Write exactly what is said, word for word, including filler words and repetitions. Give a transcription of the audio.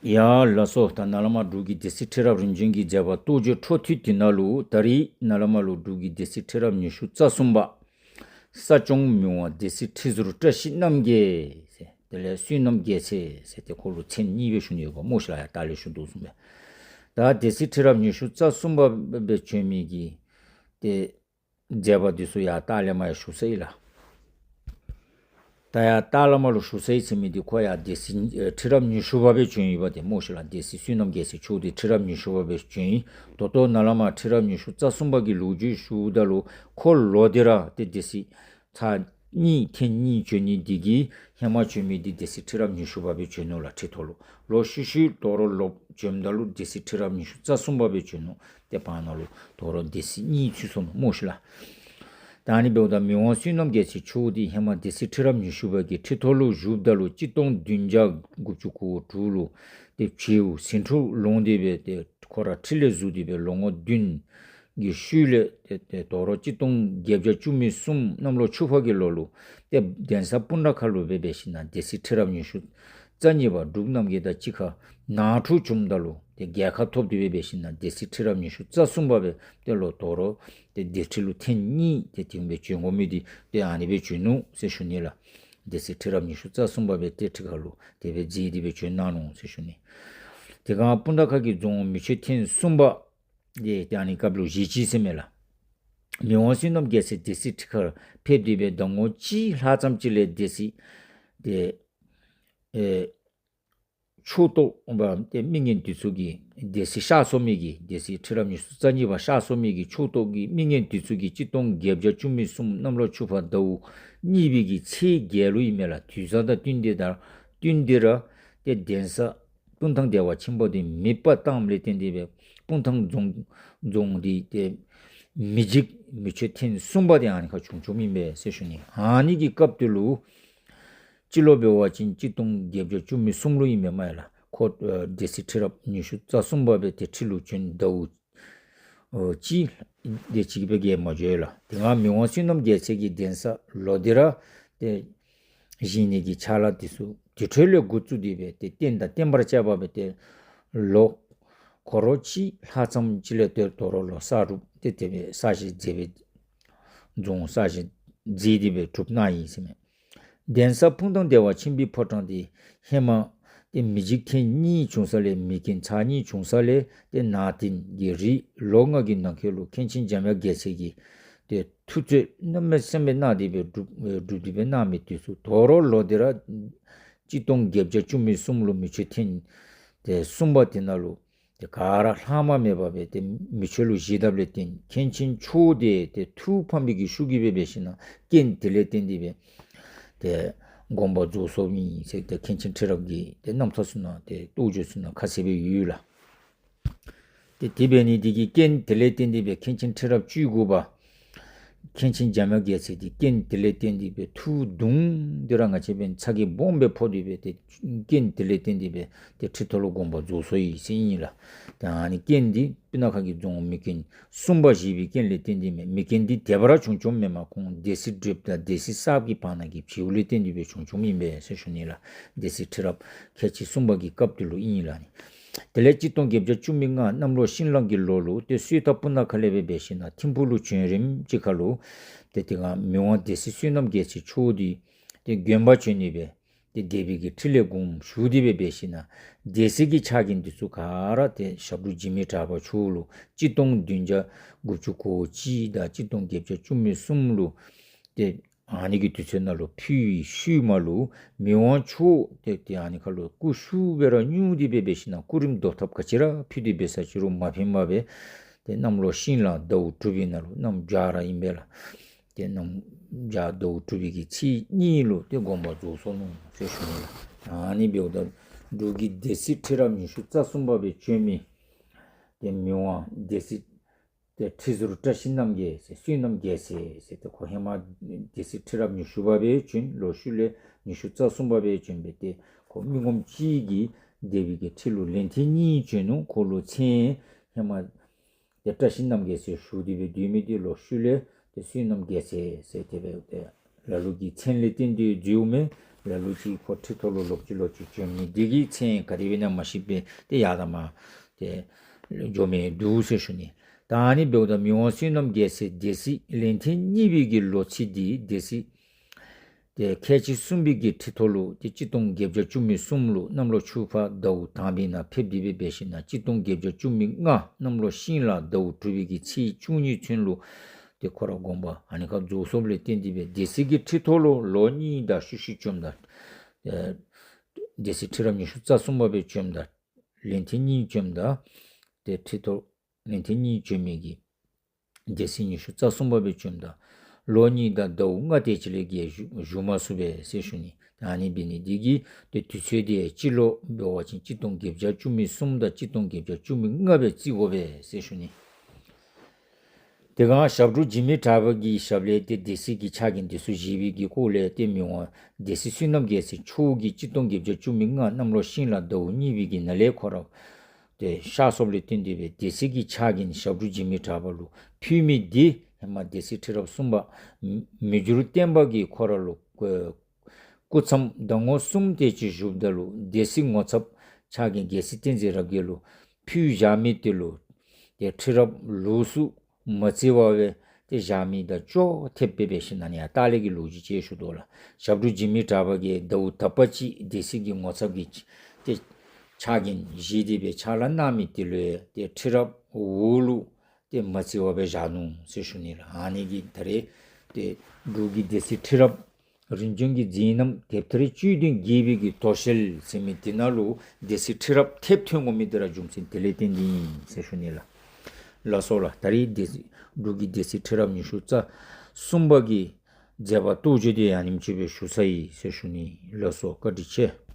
ཡ་ལགས་སོ། ད་ནཱ་ལས་མར་འབྲུག་གི་སྡེ་སྲིད་ཁྲི་རབས་རིམ་བྱོན་གྱི་མཛད་པ་རྟོགས་བརྗོད་འཕྲོ་མཐུད་དེ་ནང་ལུ་ད་རིས་ནཱ་ལས་མར་ལུ་འབྲུག་གི་སྡེ་སྲིད་ཁྲི་རབས་ཉི་ཤུ་རྩ་གསུམ་པ་ས་སྐྱོང་མི་དབང་སྡེ་སྲིད་ཁྲི་ཟུར་བཀྲ་ཤིས་རྣམ་རྒྱལ་ཟེར། དེ་ལས་བསོད་ནམས་རྒྱལ་མཚན་ཟེར་ཏེ་ཁོ་ལུ་མཚན་གཉིས་སྦེ་ཞུ་ནི་ཡོདཔ་སྨོ་ཤིག་ལགས། ཡར་ལྟག་ལས་ཞུ་དོ་བཟུམ་སྦེ། ད་སྡེ་སྲིད་ཁྲི་རབས་ཉི་ཤུ་རྩ་གསུམ་པ་སྦེ་བྱོན་མི་གི་ཏེ་མཛད་པ་འདི་ཚུ་ཡར་ལྟག་ལས་མར་ཡང་ཞུ་ཚར་ཡི་ལགས། ད་ཡར་ལྟག་ལས་མར་ལུ་ཞུ་ཚར་ཡི་ཟེར་མི་འདི་ཁོ་ཡང་སྡེ་སྲིད་ཨེ་ཁྲི་རབས་ཉི་ཤུ་པ་སྦེ་བྱོན་ཡོདཔ་འདི་སྨོ་ཤིག་ལགས། སྡེ་སྲིད་བསོད་ནམས་རྒྱལ་མཚན་མཆོག་འདི་ཁྲི་རབས་ཉི་ཤུ་པ་སྦེ་བྱོན་ཡི། ད་ལྟོ་ནཱ་ལས་མར་ཁྲི་རབས་ཉི་ཤུ་རྩ་གསུམ་པ་གི་ལོ་རྒྱུས་ཞུཝ་ད་ལུ་ཁོ་ལོག་སྟེ་ར་ཏེ་སྡེ་སྲིད་ཚར་གཉིས་ཐེངས་གཉིས་བྱོན་ནི་འདི་གིས་ཧེ་མ་བྱོན་མི་འདི་སྡེ་སྲིད་ཁྲི་རབས་ཉི་ཤུ་པ་སྦེ་བྱོན་ནུག་ལགས། ཁྲི་ཐོག་ལུ་ལོག་ཤུལ་ཤུལ་དོ་རུང་ལོག་བྱོནམ་ད་ལུ་སྡེ་སྲིད་ཁྲི་རབས་ཉི་ཤུ་རྩ་གསུམ་པ་སྦེ་བྱོན་ནུག། ཏེ་བར་ན་ལུ་དོ་རུང་སྡེ་སྲིད་གཉིས་ཚུད་སོང་ནུག་སྨོ་ཤིག་ལགས། ད་ཨ་ནི་འབདཝ་ད་མི་དབང་བསོད་ནམས་རྒྱལ་མཚན་མཆོག་འདི་ཧེ་མ་སྡེ་སྲིད་ཁྲི་རབས་ཉི་ཤུ་པ་གི་ཁྲི་ཐོག་ལུ་བཞུགསཔ་ད་ལུ་གཅིག་སྟོང་བདུན་བརྒྱ་དགུ་བཅུ་གོ་དྲུག་ལུ་ཏེ་བྱེའུ་ཟིང་འཁྲུག་ལངས་ཏེ་སྦེ་ཏེ་ཁོ་ར་ཁྲི་ལས་ཟུར་ཏེ་སྦེ་ལོ་ངོ་བདུན་གྱི་ཤུལ་ལས་ཏེ་ཏེ་དོ་རུང་གཅིག་སྟོང་བརྒྱད་བརྒྱ་བཅུ་མེད་གསུམ་གནམ་ལོ་ཆུ་ཕག་གི་ལོ་ལུ་ཏེ་གདན་ས་སྤུ་ན་ཁ་ལུ་སྦེ་འབད་ཞིན་ན་སྡེ་སྲིད་ཁྲི་རབས་ཉི་ཤུ་རྩ་གཉིས་པ་འབྲུག་རྣམ་རྒྱལ་དང་གཅིག་ཁར་ནང་འཁྲུག་བྱུངམ་ད་ལུ་ཏེ་རྒྱལ་ཁ་ཐོབ་སྟེ་སྦེ་འབད་ཞིན་ན་སྡེ་སྲིད་ཁྲི་རབས་ཉི་ཤུ་རྩ་གསུམ་པ་སྦེ་ཏེ་ལོག་དོ་རུང་ཏེ་སྡེ་ཁྲི་ལུ་ཐེངས་གཉིས་ཏེ་དེ་སྦེ་བྱོན་དགོ་མི་འདི་ཏེ་ཨ་ནི་སྦེ་བྱོན་ནུག་ཟེར་ཞུ་ནི་ལགས། སྡེ་སྲིད་ཁྲི་རབས་ཉི་ཤུ་རྩ་གསུམ་པ་སྦེ་ཏེ་ཁྲི་ཁ་ལུ་དེ་སྦེ་མཛད་དེ་སྦེ་བྱོན་གནང་ནུག་ཟེར་ཞུ་ནི། དེ་སྒང་སྤུ་ན་ཁ་གི་རྫོང་མེ་མཆོད་ཐེངས་གསུམ་པ་ཏེ་ཏེ་ཨ་ནི་སྐབས་ལུ་བཞེས་ཅི་ཟེར་མས་ལགས། མི་དབང་བསོད་ནམས་རྒྱལ་མཚན་སྡེ་སྲིད་ཁྲི་ཁར་ཕེབས་ཏེ་སྦེ་ཟླ་ངོ་གཅིག་ལྷག་ཙམ་ཅིག་ལས་སྡེ་སྲིད་ཏེ་ཨེ་ཕྱོགས་གཏོགས་པ་ཏེ་མི་ངན་འདི་ཚུ་གིས་སྡེ་སྲིད་གཤགས་སོང་མི་གི་སྡེ་སྲིད་ཁྲི་རབས་ཉི་ཤུ་རྩ་གཉིས་པ་གཤགས་སོང་མི་གི་ཕྱོགས་གཏོགས་ཀྱི་མི་ངན་འདི་ཚུ་གིས་གཅིག་སྟོང་བརྒྱད་བརྒྱ་བཅུ་མེད་གསུམ་གནམ་ལོ་ཆུ་ཕག་ཟླཝ་གཉིས་པའི་གི་ཚེས་བརྒྱད་ལུ་ཨིན་མས་ལགས། དུས་བཟང་དང་བསྟུན་ཏེ་དང་བསྟུན་ཏེ་ར་ཏེ་གདན་ས་སྤུངས་ཐང་བདེ་བ་ཆེན་པོ་འདི་མེདཔ་བཏངམ་ལས་བརྟེན་ཏེ་སྦེ་སྤུངས་ཐང་རྫོང་རྫོང་འདི་ཏེ་མེ་འཇིག་མེ་མཆོད་ཐེངས་གསུམ་པ་འདི་ཨ་ནི་ཁར་བྱུང་བྱུངམ་ཨིན་པས་ཟེར་ཞུ་ནི། ཨ་ནི་གི་སྐབས་དེ་ལུ་སྤྱི་ལོ་འབད་བ་ཅིན་གཅིག་སྟོང་བརྒྱད་བརྒྱ་བཅུ་མེད་གསུམ་ལུ་ཨིན་པས་སྨོ་ལགས། ཁོ་ཨེ་སྡེ་སྲིད་ཁྲི་རབས་ཉི་ཤུ་རྩ་གསུམ་པ་སྦེ་ཏེ་ཁྲི་ལུ་བྱོན་ཟླཝ་ཨོ་གཅིག་དེ་ཅིག་སྦེ་བརྒལ་མ་འགྱོ་ལགས། དེ་སྒང་མི་དབང་བསོད་ནམས་རྒྱལ་མཚན་གྱིས་གདན་ས་ལོག་སྟེ་ར་ཏེ་བཞེངས་ནི་གི་ཕྱག་ལཱ་འདི་ཚུ་དེ་འཕྲོ་ལས་འགོ་བཙུགས་ཏེ་སྦེ་ཏེ་རྟེན་དང་བརྟེན་པར་བཅའ་བ་སྦེ་ཏེ་ལོ་འཁོར་གཅིག་ལྷག་ཙམ་ཅིག་ལས་ཏེ་དོ་རུང་ལོག་གསར་སྒྲུབ་ཏེ་དེ་སྦེ་གསར་བཞེངས་མཛད་སྦེ་རྫོང་གསར་བཞེངས་མཛད་དེ་སྦེ་གྲུབ་གནང་ཡི་ཟེར་མས། གདན་ས་སྤུངས་ཐང་བདེ་བ་ཆེན་པོའི་ཕོ་བྲང་འདི་ཧེ་མ་ཏེ་མེ་འཇིག་ཐེངས་གཉིས་བྱུང་ས་ལས་མེ་རྐྱེན་ཚར་གཉིས་བྱུང་ས་ལས་ཏེ་ནང་རྟེན་གྱི་རིགས་ལོ་ལྔ་གི་ནང་འཁོད་ལུ་མཁན་ཆེན་འཇམ་དབྱངས་རྒྱལ་མཚན་གྱིས་ཏེ་ཐུགས་བརྩེ་གནམ་མེད་ས་མེད་གནང་སྟེ་སྦེ་སྒྲུབ་སྒྲུབ་སྟེ་སྦེ་གནང་མི་འདི་ཚུ་དོ་རུང་ལོག་སྟེ་ར་གཅིག་སྟོང་བརྒྱད་བརྒྱ་བཅུ་མེད་གསུམ་ལུ་མེ་མཆོད་ཐེངས་ཏེ་གསུམ་པ་དེ་ནང་ལུ་ཏེ་ག་ར་ལྷག་མ་མེད་པར་སྦེ་ཏེ་མེ་མཆོད་ལུ་བཞེས་དཔ་ལས་བརྟེན་མཁན་ཆེན་མཆོག་འདི་ཏེ་ཐུགས་ཕམ་པའི་གི་ཤུགས་ཀྱིས་སྦེ་འབད་ཞིན་ན་རྐྱེན་དེ་ལས་བརྟེན་ཏེ་སྦེ་ཏེ་དགོངས་པ་རྫོགས་སོཔ་ཨིན་ཟེར་ཏེ་མཁན་ཆེན་ཁྲི་རབས་ཀྱི་ཏེ་རྣམ་ཐར་ཚུ་ནང་ཏེ་རྟོགས་བརྗོད་ཚུ་ནང་ཁ་གསལ་སྦེ་ཡོད་ལགས། ཏེ་དེ་འབད་ནི་འདི་གིས་རྐྱེན་དེ་ལས་བརྟེན་ཏེ་སྦེ་མཁན་ཆེན་ཁྲི་རབས་བཅུ་དགུ་པ་མཁན་ཆེན་འཇམ་དབྱངས་རྒྱལ་མཚན་འདི་རྐྱེན་དེ་ལས་བརྟེན་ཏེ་སྦེ་ཐུགས་གདུང་སྟེ་ར་ང་བཅས་འབདན་ཚ་གྱང་སྦོམ་སྦེ་ཕོག་སྟེ་སྦེ་ཏེ་རྐྱེན་དེ་ལས་བརྟེན་ཏེ་སྦེ་ཏེ་ཁྲི་ཐོག་ལུ་དགོངས་པ་རྫོགས་སོ་ཡི་ཟེར་ཨིན་ལགས། ཏེ་ཨ་ནི་རྐྱེན་འདི་སྤུ་ན་ཁ་གི་རྫོང་མེ་རྐྱེན་གསུམ་པ་བཞེས་པའི་རྐྱེན་ལས་བརྟེན་ཏེ་མེ་མེ་རྐྱེན་འདི་དེ་སྦེ་ར་བྱུང་བྱུངམ་མེན་པར་ཁོང་སྡེ་སྲིད་སྒྲུབ་དང་སྡེ་སྲིད་གསརཔ་གི་བར་ན་གི་བྱེའུ་ལས་བརྟེན་ཏེ་སྦེ་བྱུང་བྱུངམ་ཨིན་པས་ཟེར་ཞུ་ནི་ལགས། སྡེ་སྲིད་ཁྲི་རབས་ཁལ་གཅིག་གསུམ་པ་གི་སྐབས་དེ་ལུ་ཨིན་ལགས་ནི། དེ་ལས་གཅིག་སྟོང་བརྒྱད་བརྒྱ་བཅུ་མེད་ལྔ་གནམ་ལོ་ཤིང་གླང་གི་ལོ་ལུ་ཏེ་གསོལ་ཐབ་སྤུ་ན་ཁ་ལས་སྦེ་འབད་ཞིན་ན་ཐིམ་ཕུག་ལུ་བྱོན་རནམ་ཅིག་ཁར་ལུ་ཏེ་དེ་སྒང་མི་དབང་སྡེ་སྲིད་བསོད་ནམས་རྒྱལ་མཚན་མཆོག་འདི་ཏེ་དགོན་པར་བྱོན་ནི་སྦེ་ཏེ་སྡེ་པའི་གི་ཁྲི་ལས་དགོངས་ཞུ་སྟེ་སྦེ་འབད་ཞིན་ན་སྡེ་སྲིད་ཀྱི་ཕྱག་འགན་འདི་ཚུ་ག་ར་ཏེ་ཞབས་དྲུང་འཇིགས་མེད་གྲགས་པ་མཆོག་ལུ་གཅིག་སྟོང་བདུན་བརྒྱ་དགུ་བཅུ་གོ་གཅིག་དང་གཅིག་སྟོང་བརྒྱད་བརྒྱ་བཅུ་མེད་གསུམ་ལུ་ཏེ་ཨ་ནི་གི་དུས་ཚོད་ནང་ལུ་ཕུལ་བའི་ཤུལ་མ་ལུ་མི་དབང་མཆོག་ཏེ་ཏེ་ཨ་ནི་ཁར་ལུ་སྐུ་ཤུགས་སྦེ་ར་སྙུང་སྟེ་སྦེ་འབད་ཞིན་ན་སྐུ་རིམ་བཟློག་ཐབས་ག་ཅི་ར་ཕུལ་ཏེ་འབད་ས་ཅི་རུང་མ་ཕན་པར་སྦེ་ཏེ་གནམ་ལོ་ཤིང་གླང་ཟླཝ་དྲུག་པའི་ནང་ལུ་གནམ་བྱཱར་ཨིན་པས་ལགས། ཏེ་གནམ་བྱཱར་ཟླཝ་དྲུག་པའི་གི་ཚེས་གཉིས་ལུ་ཏེ་དགོངས་པ་རྫོགས་སོ་ནུག་ཟེར་ཞུ་ནི་ལགས། ཨ་ནི་འབདཝ་ད་འབྲུག་གི་སྡེ་སྲིད་ཁྲི་རབས་ཉི་ཤུ་རྩ་གསུམ་པ་སྦེ་བྱོན་མི་ཏེ་མི་དབང་སྡེ་སྲིད་ཏེ་ཁྲི་ཟུར་བཀྲ་ཤིས་རྣམ་རྒྱལ་ཟེར་བསོད་ནམས་རྒྱལ་མཚན་ཟེར་ཏེ་ཁོ་ཧེ་མ་སྡེ་སྲིད་ཁྲི་རབས་ཉི་ཤུ་པ་སྦེ་བྱོན། ལོག་ཤུལ་ལས་ཉི་ཤུ་རྩ་གསུམ་པ་སྦེ་བྱོན་སྦེ་ཏེ་ཁོ་མི་ངོམ་གཅིག་གིས་སྡེ་པའི་གི་ཁྲི་ལུ་ལན་ཐེངས་གཉིས་བྱོན་ནུག། ཁོ་ལུ་མཚན་ཧེ་མ་ཏེ་བཀྲ་ཤིས་རྣམ་རྒྱལ་ཟེར་ཞུ་སྟེ་སྦེ་སྡོད་མི་འདི་ལོག་ཤུལ་ལས་ཏེ་བསོད་ནམས་རྒྱལ་མཚན་ཟེར་དེ་སྦེ་ཏེ་ལ་ལུ་གི་མཚན་ལས་བརྟེན་ཏེ་བརྗེཝ་མས། ལ་ལུ་ཅིག་ཁོ་ཁྲི་ཐོག་ལུ་ལོག་ཅི་ལོག་ཅི་བྱོན་མི་འདི་གི་མཚན་ག་དེ་སྦེ་ཨིན་ན་མ་ཤེས་པས། ཏེ་ཡར་དང་མར་ཏེ་འགྱོ་མི་འདུག་ཟེར་ཞུ་ནི། ད་ཨ་ནི་འབདཝ་ད་མི་དབང་བསོད་ནམས་རྒྱལ་མཚན་སྡེ་སྲིད་ལན་ཐེངས་གཉིས་པའི་གི་ལོ་ཚིགས་འདི་སྡེ་སྲིད་ཏེ་ཁལ་གཅིག་གསུམ་པའི་གི་ཁྲི་ཐོག་ལུ་ཏེ་གཅིག་སྟོང་བརྒྱད་བརྒྱ་བཅུ་མེད་གསུམ་ལུ་གནམ་ལོ་ཆུ་ཕག་ཟླཝ་དང་པའི་ནང་ཕེབས་ཏེ་སྦེ་འབད་ཞིན་ན་གཅིག་སྟོང་བརྒྱད་བརྒྱ་བཅུ་མེད་ལྔ་གནམ་ལོ་ཤིང་ལ་ཟླཝ་དྲུག་པའི་གི་ཚེས་བཅུ་གཉིས་ཚུན་ལུ་ཏེ་ཁོ་ར་དགོངས་པ་ཨ་ནི་ཁར་རྫོགས་སོཔ་ལས་བརྟེན་ཏེ་སྦེ་སྡེ་སྲིད་ཀྱི་ཁྲི་ཐོག་ལུ་ལོ་གཉིས་དང་ཤུལ་ཤུལ་བྱོནམ་ད་ཨེ་སྡེ་སྲིད་ཁྲི་རབས་ཉི་ཤུ་རྩ་གསུམ་པ་སྦེ་བྱོནམ་ད་ལན་ཐེངས་གཉིས་བྱོནམ་ད་ཏེ་ཁྲི་ཐོག་ལན་ཐེངས་གཉིས་བྱོན་མི་གི་སྡེ་སྲིད་ཉི་ཤུ་རྩ་གསུམ་པ་སྦེ་བྱོནམ་ད་ལོ་གཉིས་དང་ཟླཝ་ལྔ་དེ་ཅིག་ལས་བརྒལ་བཞུགས་བཞུགས་མ་ཚུགས་པས་ཟེར་ཞུ་ནི། ཨ་ནི་འབད་ནི་འདི་གིས་ཏེ་དུས་ཚོད་འདི་སྤྱི་ལོ་འབད་བ་ཅིན་གཅིག་སྟོང་བརྒྱད་བརྒྱ་བཅུ་མེད་གསུམ་དང་གཅིག་སྟོང་བརྒྱད་བརྒྱ་བཅུ་མེད་ལྔ་སྦེ་བརྩི་དགོ་པས་ཟེར་ཞུ་ནི། དེ་སྒང་ཞབས་དྲུང་འཇིགས་མེད་གྲགས་པ་གི་ཞབས་ལས་ཏེ་སྡེ་སྲིད་ཀྱི་ཕྱག་འགན་འདི་ཚུ་བཞེས་པའི་གི་སྐོར་ལས་ཏེ་མི་དབང་སྡེ་སྲིད་བསོད་ནམས་རྒྱལ་མཚན་མཆོག་གིས་གཅིག་སྟོང་བརྒྱད་བརྒྱ་བཅུ་མེད་ལྔ་གནམ་ལོ་ཤིང་ལ་ཟླཝ་གཉིས་པའི་གི་ནང་ལས་ཁོ་ར་ཏེ་གཤགས་སོཔ་ལས་བརྟེན་ཏེ་སྦེ་སྡེ་སྲིད་ཀྱི་ཕྱག་འགན་ཞབས་དྲུང་འཇིགས་མེད་གྲགས་པ་ལུ་ཕུལ་མི་འདི་ཧེ་མ་སྡེ་སྲིད་ཁྲི་རབས་གསུམ་པ་མི་འགྱུར་བརྟན་པ་གིས་ཁོ་ར་ལུ་ཨེ་སྐུ་མཚམས་ཟླ་ངོ་གསུམ་དེ་ཅིག་བཞུགསཔ་ད་ལུ་སྡེ་སྲིད་ངོ་ཚབ་ཕྱག་འགན་རྒྱལ་སྲས་བསྟན་འཛིན་རབ་རྒྱས་ལུ་ཕུལ་བཞག་མི་དེ་ལུ་ཏེ་ཁྲི་རབས་ལོགས་སུ་མ་བརྩི་བར་སྦེ་ཏེ་བཞག་མི་དང་ཅོག་འཐདཔ་སྦེ་འབད་ཞིན་ན་ནི་ཡང་ལྟག་ལས་ཀྱི་ལོ་རྒྱུས་ཅིག་ཞུ་དོ་ལགས། ཞབས་དྲུང་འཇིགས་མེད་གྲགས་པ་གིས་ཟླཝ་དག་པ་ཅིག་སྡེ་སྲིད་ཀྱི་ངོ་ཚབ་ཀྱི་ཏེ་ཕྱག་འགན་བཞེས་ཏེ་སྦེ་ཕྱག་ལཱ་གནང་མི་དེ་ལུ་ཏེ་ཁྲི་རབས་འོག་ལུ་ཏེ་མ་བརྩི་བར་སྦེ་བཞག་ནུག་ཟེར་ཞུ་ནི་ལགས། ཨ་ནི་གིས་ད་རེས་ཏེ་འབྲུག་གི་སྡེ་སྲིད་ཁྲི་རབས་རིམ་བྱོན་གྱི་མཛད་རྣམ་དེབ་ཐེར་དཔྱོད་ལྡན་དགྱེས་པའི་གི་དོ་ཤལ་ཟེར་མི་དེ་ནང་ལུ་སྡེ་སྲིད་ཁྲི་རབས་ཐེབས་ཐོན་དགོ་མི་དེ་ར་རྒྱུ་མཚན་དེ་ལས་བརྟེན་ཏེ་ཨིན་ཟེར་ཞུ་ནི་ལགས། ལགས་སོ་ལགས། ད་རེས་སྡེ་སྲིད་འབྲུག་གི་སྡེ་སྲིད་ཁྲི་རབས་ཉི་ཤུ་རྩ་གསུམ་པ་གི་མཛད་པ་རྟོགས་བརྗོད་དེ་ཨ་ནེམ་ཅིག་སྦེ་ཞུ་ཚར་ཡི་ཟེར་ཞུ་ནི། ལགས་སོ། བཀའ་དྲིན་ཆེ།